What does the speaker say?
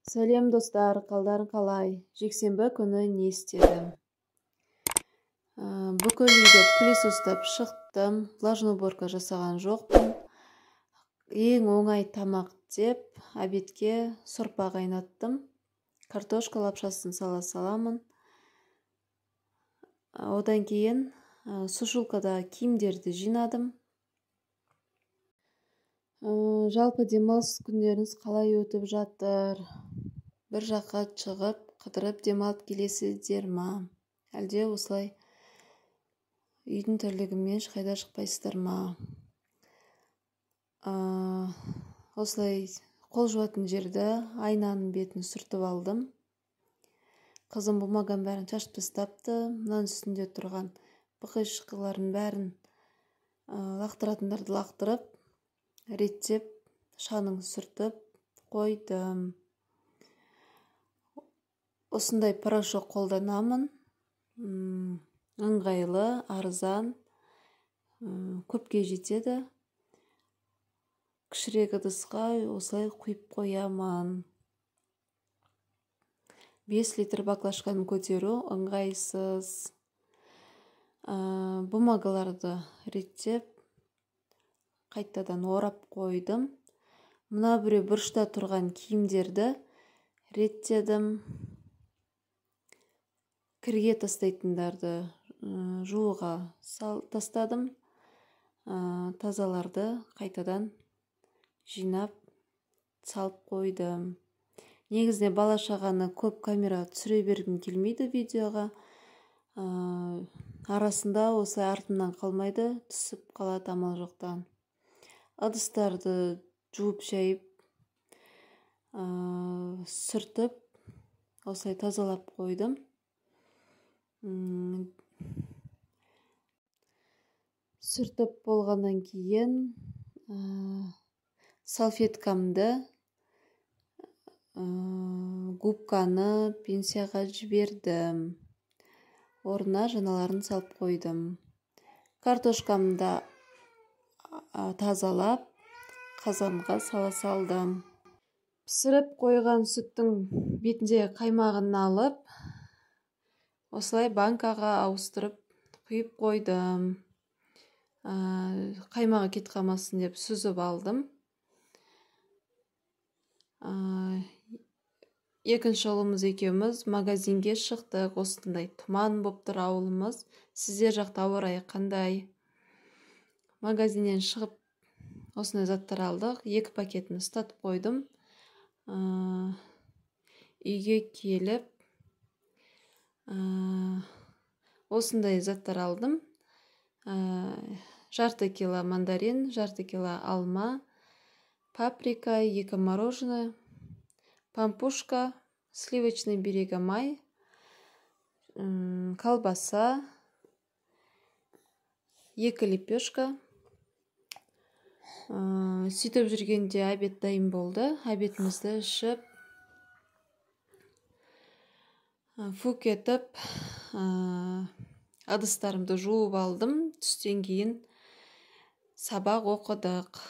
Сәлем достар, қалдарың қалай? Жексенбі күні не істедім? Бүкіл үйді пылесостап шықтым, влажный уборка жасаған жоқпын. Ең оңай тамақ деп обедке сорпа қайнаттым. Картошка лапшасын сала саламын. Одан кейін сушилкада киімдерді жинадым. Жалпы демалыс күндеріңіз қалай өтіп жатыр? Бір жаққа шығып, қыдырып демалып келесіздер ма? Әлде осылай үйдің тірлігімен ешқайда шықпайсыздар ма? Осылай қол жуатын жерді, айнаның бетін сүртіп алдым. Қызым бумаганың бәрін шашып тастапты. Мынаның үстінде тұрған бықи-шықылардың бәрін лақтыратындарды лақтырып, реттеп, шаңын сүртіп қойдым. Осындай порошок қолданамын. Ыңғайлы, арзан, көпке жетеді. Кішірек ыдысқа осылай құйып қоямын. 5 литр баклажканы көтеру ыңғайсыз. Бумагаларды реттеп, қайтадан орап қойдым. Мына біреу бұрышта тұрған киімдерді реттедім. Кірге тастайтындарды жууға тастадым. Тазаларды қайтадан жинап салып қойдым. Негізінде бала шағаны көп камера түсіре бергім келмейді видеоға. Арасында осылай артымнан қалмайды, түсіп қалады амал жоқтан. Ыдыстарды жуып шайып, сүртіп, осылай тазалап қойдым. Сүртіп болғаннан кейін салфеткамды, губканы пенсияға жібердім. Орнына жаңаларын салып қойдым. Картошкамды тазалап, қазанға сала салдым. Пісіріп қойған сүттің бетінде қаймағын алып, осылай банкаға ауыстырып құйып қойдым. Қаймағы кетіп қалмасын деп сүзіп алдым. Екінші ұлымыз екеуміз магазинге шықтық. Осындай тұман болып тұр ауылымыз. Сіздер жақта ауа райы қандай? Магазиннен шығып осындай заттар алдық. 2 пакетін ұстатып қойдым. Үйге келіп осындай заттар алдым. Жарты кило мандарин, жарты кило алма, паприка, 2 мороженое, пампушка, сливочный берега май, колбаса, 2 лепешка. Сөйтіп жүргенде обед дайын болды. Обедімізді ішіп, фук етіп, ыдыстарымды жуып алдым. Түстен кейін сабақ оқыдық.